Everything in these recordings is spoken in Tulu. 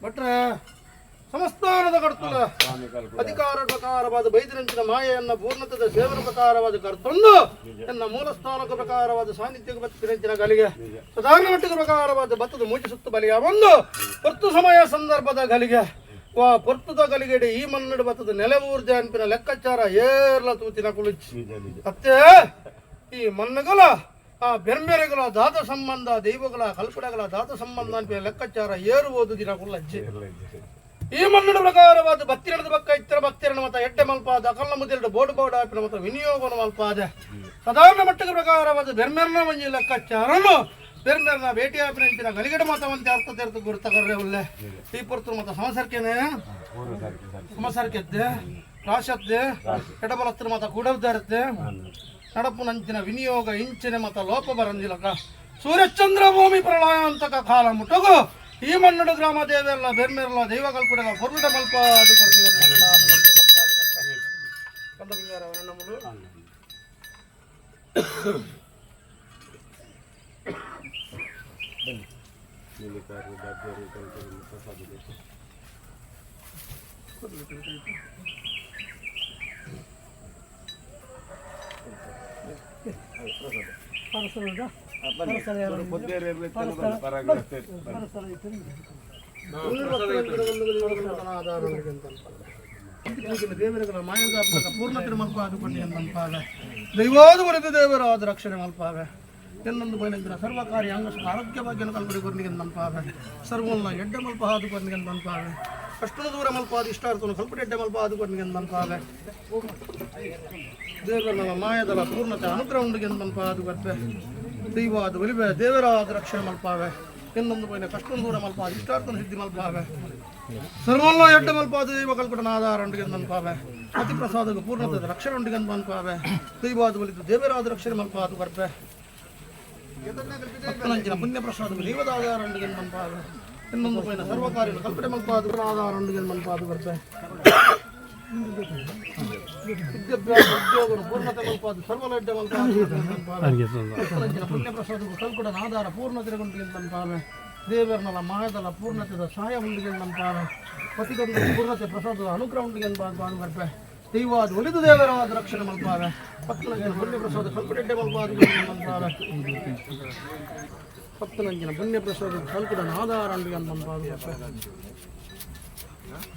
ಭಟ್ರೆ, ಸಂಸ್ಥಾನದ ಕರ್ತುಲ ಅಧಿಕಾರ ಪ್ರಕಾರವಾದ ಬೈದಿನಂಚಿನ ಮಾಯೆಯನ್ನ ಪೂರ್ಣತದ ಸೇವನ ಪ್ರಕಾರವಾದ ಕರ್ತೊಂದು ಎನ್ನ ಮೂಲಸ್ಥಾನಕ ಪ್ರಕಾರವಾದ ಸಾನ್ನಿಧ್ಯಕ್ಕೆ ಬತ್ತಿನಂಚಿನ ಗಲಿಗೆ ಸಾಧಾರಣ ಮಟ್ಟದ ಪ್ರಕಾರವಾದ ಭತ್ತದ ಮೂಜಿ ಸುತ್ತು ಬಲಿಯ ಒಂದು ಪೊರ್ತು ಸಮಯ ಸಂದರ್ಭದ ಗಲಿಗೆ ವಾ ಪೊರ್ತುದ ಗಲಿಗೆಡೆ ಈ ಮನ್ನಡು ಭತ್ತದ ನೆಲೆ ಊರ್ಜ ಅನ್ಪಿನ ಲೆಕ್ಕಾಚಾರ ಏರ್ಲ ತೂತಿನ ಕುಳಿಚಿ ಅತ್ತೆ. ಈ ಮಣ್ಣುಗಳ ಆ ಬೆರ್ಮೆರೆಗಳ ದಾದ ಸಂಬಂಧ, ದೈವಗಳ ಕಲ್ಪನೆಗಳ ದಾದ ಸಂಬಂಧ ಅನ್ಪಿನ ಲೆಕ್ಕಾಚಾರ ಏರುವುದು ದಿನ ಕುಲ್ಲಜ್ಜಿ. ಈ ಮನ್ನಡ ಪ್ರಕಾರವಾದ ಭಕ್ತಿ ನಡೆದ ಬಕ್ಕ ಇತ್ತರ ಭಕ್ತಿರಣ ಮತ ಎಡ್ಡೆ ಮಲ್ಪಾದ ಅಕಲ್ಲ ಮುದಿರಡು ಬೋಡು ಬೋಡು ಆಪಿನ ಮತ ವಿನಿಯೋಗನ ಮಲ್ಪಾದ ಸಾಧಾರಣ ಮಟ್ಟದ ಪ್ರಕಾರವಾದ ಬೆರ್ಮೆರ್ನ ಮಂಜಿ ಲೆಕ್ಕಾಚಾರನು ಬೆರ್ಮೆರ್ನ ಭೇಟಿ ಆಪಿನ ಇಂಚಿನ ಗಲಿಗಡ ಮತವಂತೆ ಅರ್ಥ ತೆರೆದು ಗುರುತ ಕರ್ರೆ ಉಲ್ಲೆ. ಈ ಪೊರ್ತು ಮತ ಸಮಸರ್ಕೆನೆ ಸಮಸರ್ಕೆದ್ದೆ ರಾಶದ್ದೆ ಎಡಬಲತ್ರ ಮತ ಕೂಡದ್ದಾರತ್ತೆ ನಡಪು ನಂಚಿನ ವಿನಿಯೋಗ ಇಂಚಿನ ಮತ ಲೋಪ ಬರಂದಿಲಕ ಸೂರ್ಯಚಂದ್ರ ಭೂಮಿ ಪ್ರಳಯ ಅಂತಕ ಕಾಲ ಮುಟಗು ಈ ಮನ್ನಡು ಗ್ರಾಮ ದೇವೆಲ್ಲ ಬೆರ್ಮೆರ್ಲ ದೈವ ಕಲ್ಪುಡಲ ಪೊರ್ಲುಡ ಮಲ್ಪ ಅದು ಕೊಡ್ತೀವಿ ಅಂತ ಅದು ಕೊಡ್ತೀವಿ ಅಂತ ಅದು ಕೊಡ್ತೀವಿ. ಕಂದ ಪಿಂಗಾರ ಅವರ ನಮ್ಮದು. ದೇವರುಗಳ ಮಾಯದಾತ್ಮಕ ಪೂರ್ಣ ತಿರುಮಲ್ಪ ಅದು ಮಲ್ಪಾವೆ ದೈವಾದ ಬರೆದ ದೇವರಾದ ರಕ್ಷಣೆ ಮಲ್ಪಾವೆ. ಎನ್ನೊಂದು ಬೈನಂದಿನ ಸರ್ವ ಕಾರ್ಯ ಅಂಗ ಆರೋಗ್ಯ ಭಾಗ್ಯನ ಕಲ್ಪಡಿ ಕೊರ್ನಿಗೆ ಮನ್ಪಾವೆ. ಸರ್ವನ್ನ ಎಡ್ಡೆ ಮಲ್ಪ ಹಾದು ಕೊರ್ನಿಗೆ ಮನ್ಪಾವೆ. ಅಷ್ಟು ದೂರ ಮಲ್ಪಾದ ಇಷ್ಟಾರ್ಥನು ಕಲ್ಪಡಿ ಎಡ್ಡೆ ಮಲ್ಪ ಹಾದು ಕೊರ್ನಿಗೆ ಮನ್ಪಾವೆ. ದೇವರ ಮಾಯದಲ ಪೂರ್ಣತೆ ಅನುಗ್ರಹ ಉಂಡಿಗೆ ಮನ್ಪಾದು ಬರ್ಪೆ. ದೈವಾದ ಒಲಿಬೆ ದೇವರಾದ ರಕ್ಷಣೆ ಮಲ್ಪಾವೆ. ಇನ್ನೊಂದು ಬೈನ ಕಷ್ಟ ದೂರ ಮಲ್ಪಾದ ಇಷ್ಟಾರ್ಥನ ಸಿದ್ಧಿ ಮಲ್ಪಾವೆ. ಸರ್ವಲ್ಲ ಎಡ್ಡೆ ಮಲ್ಪಾದ ದೈವ ಕಲ್ಪಟನ ಆಧಾರ ಉಂಡಿಗೆ ಮನ್ಪಾವೆ. ಅತಿ ಪ್ರಸಾದ ಪೂರ್ಣತೆ ರಕ್ಷಣೆ ಉಂಡಿಗೆ ಮನ್ಪಾವೆ. ದೈವಾದ ಒಲಿದು ದೇವರಾದ ರಕ್ಷಣೆ ಮಲ್ಪಾದು ಬರ್ಪೆ. ಭಕ್ತನಂಚಿನ ಪುಣ್ಯ ಪ್ರಸಾದ ದೈವದ ಆಧಾರ ಉಂಡಿಗೆ ಮನ್ಪಾವೆ. ಇನ್ನೊಂದು ಪೈನ ಸರ್ವ ಕಾರ್ಯ ಕಲ್ಪನೆ ಮಲ್ಪಾದ ಆಧಾರ ಉಂಡಿಗೆ ಮನ್ಪಾದು ಬರ್ಪೆ. ವಿದ್ಯಾಭ್ಯಾಸ ಉದ್ಯೋಗನು ಪೂರ್ಣತೆ ಮಲ್ಪಾದು ಸರ್ವಲ ಎಡ್ಡೆ ಮಲ್ಪಾದು ಭಕ್ತನಂಚಿನ ಪುಣ್ಯ ಪ್ರಸಾದ ಕಲ್ಕುಡನ ಆಧಾರ ಪೂರ್ಣತೆ ಉಂಡಿಗೆ ಮನ್ಪಾವೆ. ದೇವರನಲ ಮಾಯದಲ ಪೂರ್ಣತೆದ ಸಹಾಯ ಉಂಡಿಗೆ ಮನ್ಪಾವೆ. ಪತಿಗಂಧ ಪೂರ್ಣತೆ ಪ್ರಸಾದದ ಅನುಗ್ರಹ ಉಂಡಿಗೆ ಮನ್ಪಾದು ಬರ್ಪೆ. ದೈವಾದ ಒಲಿದು ದೇವರಾದ ರಕ್ಷಣೆ ಮಲ್ಪಾವೆ. ಭಕ್ತನಂಚಿನ ಪುಣ್ಯ ಪ್ರಸಾದ ಕಲ್ಪಡೆಡ್ಡೆ ಮಲ್ಪಾದು ಮನ್ಪಾವೆ. ಭಕ್ತನಂಚಿನ ಪುಣ್ಯ ಪ್ರಸಾದ ಕಲ್ಕುಡನ ಆಧಾರ ಉಂಡಿಗೆ ಮನ್ಪಾದು ಬರ್ಪೆ.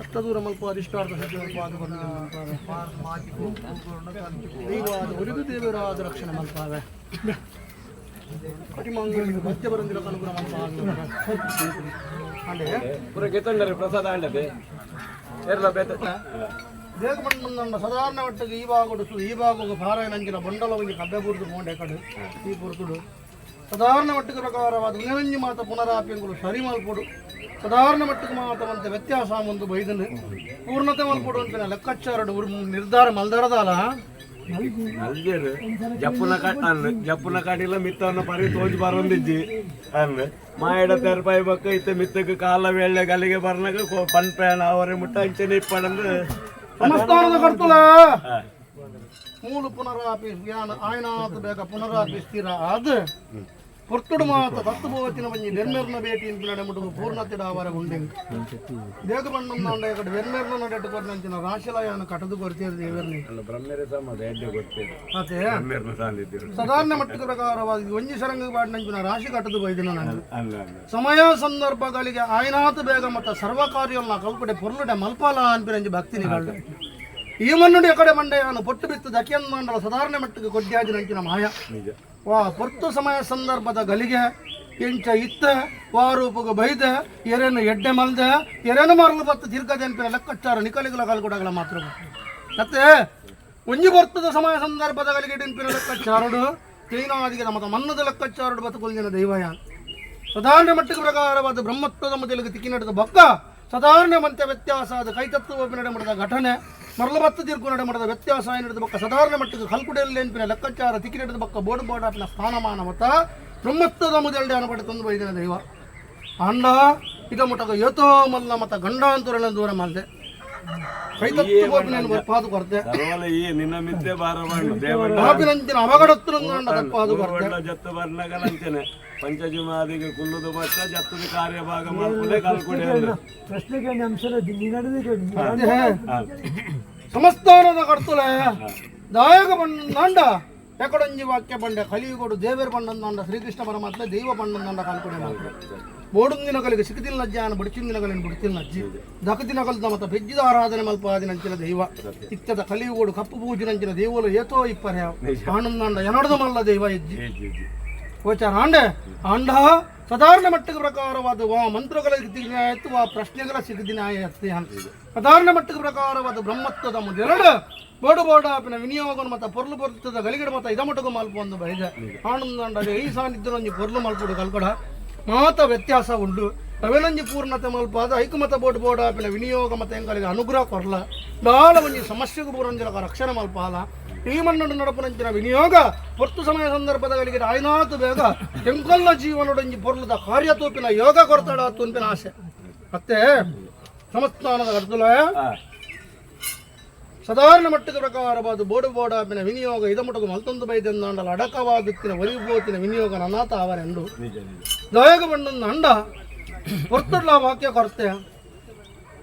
ಅಷ್ಟ ದೂರ ಮಲ್ಪಾದ ಇಷ್ಟಾರ್ಥ ಸಿದ್ಧಿ ಮಲ್ಪಾದು ಮನ್ಪಾವೆ. ದೈವಾದ ಒಲಿದು ದೇವರಾದ ರಕ್ಷಣೆ ಮಲ್ಪಾವೆ. ಕಟಿಮಾಂಗಲ್ಯ ಮಧ್ಯ ಬರಂದಿರ ಅನುಗ್ರಹ ಮಲ್ಪಾದು ಅಂಡೆ. ಪೂರ ಗೆತ್ತೊಂಡರೆ ಪ್ರಸಾದ ಆಂಡದೆ ಏರ್ಲ ಬೇತೆ. ಬೇಗ ಬಂದ ಸಾಧಾರಣ ಮಟ್ಟಿಗೆ ಈ ಭಾಗಡು ಈ ಭಾಗಕ್ಕೆ ಪಾರಾಯಣಂಚಿನ ಬಂಡಲ ಒಂಜಿ ಕಬ್ಬೆ ಬೂರ್ದು ಪೋಂಡೆ ಕಡೆ ಈ ಪೊರ್ತುಡು ಸಾಧಾರಣ ಮಟ್ಟಿಗೆ ಪ್ರಕಾರವಾದ ಉಂಜಿ ಮಾತ ಪುನರಾಪ್ಯಂಗಳು ಸರಿ ಮಲ್ಪೊಡು. ಸಾಧಾರಣ ಮಟ್ಟಿಗೆ ಮಾತ ಮಂತೆ ವ್ಯತ್ಯಾಸ ಒಂದು ಬೈದನು ಪೂರ್ಣತೆ ಮಲ್ಪೊಡು ಅಂತ ಲೆಕ್ಕಾಚಾರಡು ನಿರ್ಧಾರ ಮಲ್ದರದಾಲ. ಅಲ್ಜೇರು ಜಪ್ಪುನ ಕಾಟ ಅನ್ನ ಜಪ್ಪುನ ಕಾಟಿಲ್ಲ ಮಿತ್ತವನ್ನ ಪರಿ ತೋಜಿ ಬರೊಂದಿಜ್ಜಿ ಅನ್ನ ಮಾಯಡ ತೆರಪಾಯಿ ಬಕ್ಕ ಇತ್ತೆ ಮಿತ್ತಕ್ಕೆ ಕಾಲ ವೇಳೆ ಗಲಿಗೆ ಬರ್ನಾಗ ಪನ್ಪೇಣ ಅವರೇ ಮುಟ್ಟ ಅಂಚನೆ ಇಪ್ಪಡಂದು. ಸಮಸ್ಥಾನದ ಕರ್ತುಲ ಮೂಲು ಪುನರಾಪಿ ಯಾನ ಆಯ್ನಾತ್ ಬೇಗ ಪುನರಾಪಿ ಸ್ಥಿರ ಆದ ಪೊರ್ತುಡು ಮಾತ ತತ್ತು ಬೋತಿನ ಒಂಜಿ ಬೆರ್ಮೆರ್ನ ಭೇಟಿ ಇಂಪು ನಡೆ ಮುಟ್ಟುಗು ಪೂರ್ಣತೆ ಡಾವರ ಉಂಡೆ. ಬೇಗ ಬಣ್ಣಂದ ಕಡೆ ಬೆರ್ಮೆರ್ನ ನಡೆಟ್ಟು ಕೊರ್ನಂಚಿನ ರಾಶಿಲಯಾನ ಕಟದು ಕೊರ್ತಿಯರು ದೇವರ್ನಿ. ಅಲ್ಲ, ಬ್ರಹ್ಮೇರೆ ಸಮ ಎಡ್ಡೆ ಗೊತ್ತೇನು. ಅತೆ. ಬ್ರಹ್ಮೇರ್ನ ಸಾನ್ನಿಧ್ಯ. ಸಾಧಾರಣ ಮಟ್ಟದ ಪ್ರಕಾರವಾಗಿ ಒಂಜಿ ಸರಂಗ ಬಾಡಿನಂಚಿನ ರಾಶಿ ಕಟದು ಬೈದಿನ ನಾನು. ಅಲ್ಲ ಅಲ್ಲ. ಸಮಯ ಸಂದರ್ಭಗಳಿಗೆ ಆಯ್ನಾತ್ ಬೇಗ ಮತ್ತ ಸರ್ವ ಕಾರ್ಯಲ್ನ ಕಲ್ಪಡೆ ಪೊರ್ಲುಡೆ ಮಲ್ಪಾಲ ಅನ್ಪಿರಂಜಿ ಭಕ್ತಿ ನಿಗಳು. ಈ ಮನ್ನುಡಿ ಎಕಡೆ ಮಂಡೆಯಾನು ಪೊಟ್ಟು ಬಿತ್ತು ದಕಿಯನ್ ಮಂಡಲ ಸಾಧಾರಣ ಮಟ್ಟಿಗೆ ಕೊಡ್ಯಾಜಿನಂಚಿನ ಮಾಯ. ನಿಜ. ವಾ ಪೊರ್ತು ಸಮಯ ಸಂದರ್ಭದ ಗಲಿಗೆ ಎಂಚ ಇತ್ತ ವಾರೂಪಗ ಬೈದ ಎರೆನು ಎಡ್ಡೆ ಮಲ್ದೆ ಎರೆನು ಮರಲು ಬತ್ತು ದೀರ್ಘ ಲೆಕ್ಕಾಚಾರ ನಿಕಲಿಗಳ ಕಲ್ಗುಡಗಳ ಮಾತ್ರ. ಮತ್ತೆ ಒಂಜಿ ಬರ್ತದ ಸಮಯ ಸಂದರ್ಭದ ಗಲಿಗೆ ಡಿಂಪಿನ ಲೆಕ್ಕಾಚಾರಡು ಚೈನಾದಿಗೆ ನಮ್ಮ ಮನ್ನದ ಲೆಕ್ಕಾಚಾರಡು ಬತ್ತುಕೊಲ್ದಿನ ದೈವಯಾನ್. ಸಾಧಾರಣ ಮಟ್ಟಿಗೆ ಪ್ರಕಾರವಾದ ಬ್ರಹ್ಮತ್ವದ ಮೊದಲಿಗೆ ತಿಕ್ಕಿ ನಡೆದ ಭಕ್ತ ಸಾಧಾರಣ ಮಂತ್ಯ ವ್ಯತ್ಯಾಸ ಆದ ಕೈತತ್ವ ನಡೆ ಮಾಡಿದ ಘಟನೆ ಮರಲ ಬತ್ತು ತೀರ್ಪು ನಡೆ ಮಾಡಿದ ವ್ಯತ್ಯಾಸ ನಡೆದ ಬಕ್ಕ ಸಾಧಾರಣ ಮಟ್ಟಿಗೆ ಕಲ್ಕುಡೆಯಲ್ಲಿ ನೆನಪಿನ ಲೆಕ್ಕಾಚಾರ ತಿಕ್ಕಿ ನಡೆದ ಬಕ್ಕ ಬೋರ್ಡ್ ಬೋರ್ಡ್ ಆಪಿನ ಸ್ಥಾನಮಾನ ಮತ ಬ್ರಹ್ಮತ್ವದ ಮೊದಲಡೆ ಅನುಪಡೆ ತಂದು ಬೈದಿನ ದೈವ. ಅಂಡ ಇದ ಮುಟಗ ಯೋತೋ ಮಲ್ಲ ಮತ ಗಂಡಾಂತರಣ ದೂರ ಮಲ್ದೆ ಕೈತತ್ವ ಪಾದು ಕೊರತೆ. ಸರ್ವಲ ಈ ನಿನ್ನ ಮಿತ್ತೆ ಬಾರ ಬಣ್ಣು ದೇವಣ್ಣ. ಬಾಪಿನಂಚಿನ ಅವಘಡತ್ತು ತಪ್ಪಾದು ಕೊರತೆ. ಜತ್ತು ಬರ್ನಾಗಲಂಚನೆ. ಪಂಚಜುಮಾದಿಗೆ ಕುಲ್ಲುದು ಬತ್ತ ಜತ್ತದ ಕಾರ್ಯಭಾಗ ಮಲ್ಪುಲೆ ಕಲ್ಕುಡೆ ಅಂದ್. ಪ್ರಶ್ನೆಗೆ ಅಂಶದ ದಿನಡದೆ ಸಮಸ್ಥಾನದ ಕರ್ತುಲೆ ದಾಯಕ ಬಂಡ ಎಕಡೊಂಜಿ ವಾಕ್ಯ ಬಂಡೆ ಕಲಿಯುಗೋಡು ದೇವೇರ್ ಬಂಡಂದಾಂಡ ಶ್ರೀಕೃಷ್ಣ ಪರಮಾತ್ಮ ದೈವ ಬಂಡಂದಾಂಡ ಕಾಲ್ಕೊಡೆ ಮಾತ್ರ ಬೋಡುಂದಿನ ಕಲಿಗೆ ಸಿಕ್ಕದಿಲ್ಲ ಜ್ಞಾನ ಬಡಿಚಿಂದಿನ ಕಲಿನ ಬಿಡ್ತಿಲ್ಲ ಅಜ್ಜಿ ದಕದಿನ ಕಲ್ದ ಮತ ಬೆಜ್ಜಿದ ಆರಾಧನೆ ಮಲ್ಪಾದಿನಂಚಿನ ದೈವ ಇತ್ತದ ಕಲಿಯುಗೋಡು ಕಪ್ಪು ಪೂಜಿನಂಚಿನ ದೈವಲು ಏತೋ ಇಪ್ಪರೆ ಆನಂದಾಂಡ ಎನಡದು ಮಲ್ಲ ದೈವ ಇಜ್ಜಿ ಜಿ ಜಿ ಗೋಚಾರ ಆಂಡೆ ಆಂಡ ಸಾಧಾರಣ ಮಟ್ಟಕ್ಕೆ ಪ್ರಕಾರವಾದ ವಾ ಮಂತ್ರಗಳ ಆಯ್ತು ವಾ ಪ್ರಶ್ನೆಗಳ ಸಿಗದಿನ ಆಯ್ತು ಸಾಧಾರಣ ಮಟ್ಟಕ್ಕೆ ಪ್ರಕಾರವಾದ ಬ್ರಹ್ಮತ್ವದ ಮೊದಲೆರಡು ಬೋಡು ಬೋಡಾಪಿನ ವಿನಿಯೋಗನ ಮತ ಪೊರ್ಲು ಪೊರ್ತದ ಗಲಿಗಡ ಮತ ಇದ ಮಟ್ಟకు ಮಲ್ಪ ಒಂದು ಬೈದ ಆನಂದ ಈ ಸಾನ್ನಿಧ್ಯದೊಂಜಿ ಪೊರ್ಲು ಮಲ್ಪುಡು ಕಲ್ಕಡ ಮಾತ ವ್ಯತ್ಯಾಸ ಉಂಡು ಅವೆನೊಂಜಿ ಪೂರ್ಣತೆ ಮಲ್ಪಾದ ಐಕಮತ ಬೋಡು ಬೋಡಾಪಿನ ವಿನಿಯೋಗ ಮತ ಎಂಗಳಿಗೆ ಅನುಗ್ರಹ ಕೊರ್ಲ ಬಾಳ ಒಂಜಿ ಸಮಸ್ಯೆಗೂ ಪೂರಂಜಲಕ ರಕ್ಷಣೆ ಮಲ್ಪಾಲ ಈ ಮಣ್ಣು ನಡಪುನಂಚಿನ ವಿನಿಯೋಗ ಪೊರ್ತು ಸಮಯ ಸಂದರ್ಭದಗಳಿಗೆ ಆಯ್ನಾತು ಬೇಗ ಎಂಕೊಲ್ಲ ಜೀವನೊಡಂಜಿ ಪೊರ್ಲದ ಕಾರ್ಯ ತೋಪಿನ ಯೋಗ ಕೊರತಾಡ ತುನ್ಪಿನ ಆಸೆ ಮತ್ತೆ ಸಮಸ್ಥಾನದ ಅರ್ದುಲ ಸಾಧಾರಣ ಮಟ್ಟದ ಪ್ರಕಾರವಾದ ಬೋಡು ಬೋಡಾಪಿನ ವಿನಿಯೋಗ ಇದ ಮಟ್ಟకు ಮಲ್ತೊಂದು ಬೈದೆಂದಾಂಡಲ ಅಡಕವಾದುತ್ತಿನ ಒಲಿಬೋತಿನ ವಿನಿಯೋಗ ನನಾತ ಅವರೆಂದು ನಿಜ ನಿಜ ದಾಯಕ ಬಣ್ಣದ ಅಂಡ ಹೊರ್ತುಡ್ಲ ವಾಕ್ಯ ಕೊರತೆ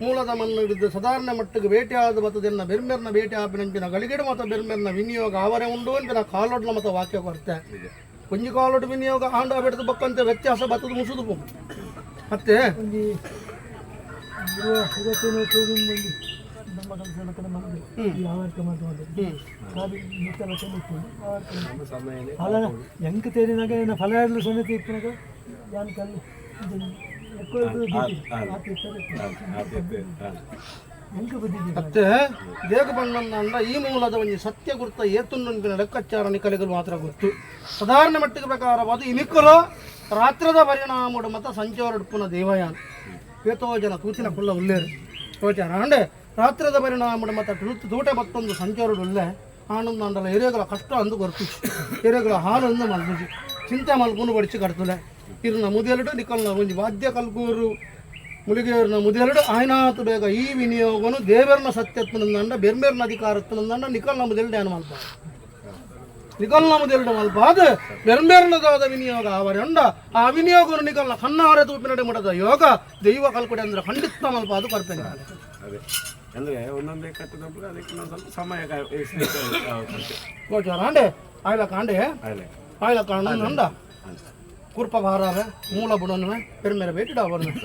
ಮೂಲದ ಮಣ್ಣು ಹಿಡಿದು ಸಾಧಾರಣ ಮಟ್ಟಕ್ಕೆ ಭೇಟಿಯಾದ ಮತದೆನ್ನ ಬೆರ್ಮೆರ್ನ ಭೇಟಿ ಆಪಿನಂಚಿನ ಗಳಿಗೆಡು ಮತ ಬೆರ್ಮೆರ್ನ ವಿನಿಯೋಗ ಅವರೇ ಉಂಡು ಅಂಪಿನ ಕಾಲೊಡ್ಲ ಮತ ವಾಕ್ಯ ಕೊರತೆ ಕೊಂಜಿ ಕಾಲೊಡ್ ವಿನಿಯೋಗ ಆಂಡ ಬೆಡ್ದು ಬಕ್ಕಂತೆ ವ್ಯತ್ಯಾಸ ಬತ್ತದ ಮುಸುದು ಪೋ ಮತ್ತೆ ಒಂಜಿ ಇರುವತ್ತೇನು ತೂಗಿನ ನಮ್ಮ ಕೆಲಸ ಕಡೆ ಮಾಡಿದೆ ಈ ಆವರ್ಕ ಮಾಡ್ತು ಕಾದು ಮಿತ್ತಲ ಚೆಲ್ಲಿತ್ತು ಆವರ್ಕ ಸಮಯನೇ ಫಲ ಎಂಕ್ ತೇರಿನಾಗ ಏನ ಫಲ ಇರಲು ಸಮೇತ ಇಪ್ಪನಾಗ ಯಾನ್ ಕಲ್ಲು ಇದು ఎక్కువ ಎಂಕ್ ಬುದ್ಧಿ ಮತ್ತೆ ದೇಗ ಬಣ್ಣಂದ ಅಂಡ ಈ ಮೂಲದ ಒಂಜಿ ಸತ್ಯ ಗುರ್ತ ಏತುನ್ನೊಂದಿನ ಲೆಕ್ಕಾಚಾರ ನಿಕಲಿಗಳು ಮಾತ್ರ ಗೊತ್ತು ಸಾಧಾರಣ ಮಟ್ಟಿಗೆ ಪ್ರಕಾರವಾದ ಇನಿಕಲು ರಾತ್ರದ ಪರಿಣಾಮಡು ಮತ ಸಂಚಾರಡುಪ್ಪುನ ದೇವಯಾನ ಏತೋ ಜನ ತೂಚಿನ ಕುಲ್ಲ ಉಲ್ಲೇರು ಯೋಚನ ಅಂಡೆ ರಾತ್ರದ ಪರಿಣಾಮಡು ಮತ ತೂಟೆ ಬತ್ತೊಂದು ಸಂಚಾರಡು ಉಲ್ಲೆ ಆನಂದ ಎರೆಗಳ ಕಷ್ಟ ಅಂದು ಗೊರ್ತಿച്ചു ಎರೆಗಳ ಹಾಲನ್ನು ಮಲ್ಪುಜಿ ಚಿಂತೆ ಮಲ್ಪುನು ಬಡಿಚಿ ಕಡ್ತುಲೆ ಇರ್ನ ಮುದೆಲುಡು ನಿಕಲ್ನ ಒಂಜಿ ವಾದ್ಯ ಕಲ್ಕೂರು ಮುಲಿಗೇರ್ನ ಮುದೆಲುಡು ಆಯ್ನಾತು ಬೇಗ ಈ ವಿನಿಯೋಗನು ದೇವರ್ನ ಸತ್ಯತ್ವನಂದಂಡ ಬೆರ್ಮೆರ್ನ ಅಧಿಕಾರತ್ವನಂದಂಡ ನಿಕಲ್ನ ಮುದೆಲುಡು ಏನು ಮಲ್ಪ ನಿಕಲ್ನ ಮುದೆಲುಡು ಮಲ್ಪಾದ ಬೆರ್ಮೆರ್ನದಾದ ವಿನಿಯೋಗ ಅವರೆಂಡ ಆ ವಿನಿಯೋಗನು ನಿಕಲ್ನ ಕಣ್ಣಾರೆ ತೂಪಿನಡೆ ಮುಡದ ಯೋಗ ದೈವ ಕಲ್ಕುಡೆ ಅಂದ್ರೆ ಖಂಡಿತ ಮಲ್ಪ ಅದು ಕೊರ್ಪೇನೆ ಅದೇ ಅಂದ್ರೆ ಒಂದೊಂದೇ ಕಟ್ಟಿದ ಅದಕ್ಕೆ ಇನ್ನೊಂದು ಸ್ವಲ್ಪ ಸಮಯ ಗೋಚಾರ ಆಂಡೆ ಆಯ್ಲ ಕಾಂಡೆ ಆಯ್ಲ ಕಾಂಡ ನಂಡ ಕುರ್ಪ ಭಾರಾವೆ ಮೂಲ ಬುಡನುವೆ பெருமேல வேட்டிடா வரணும்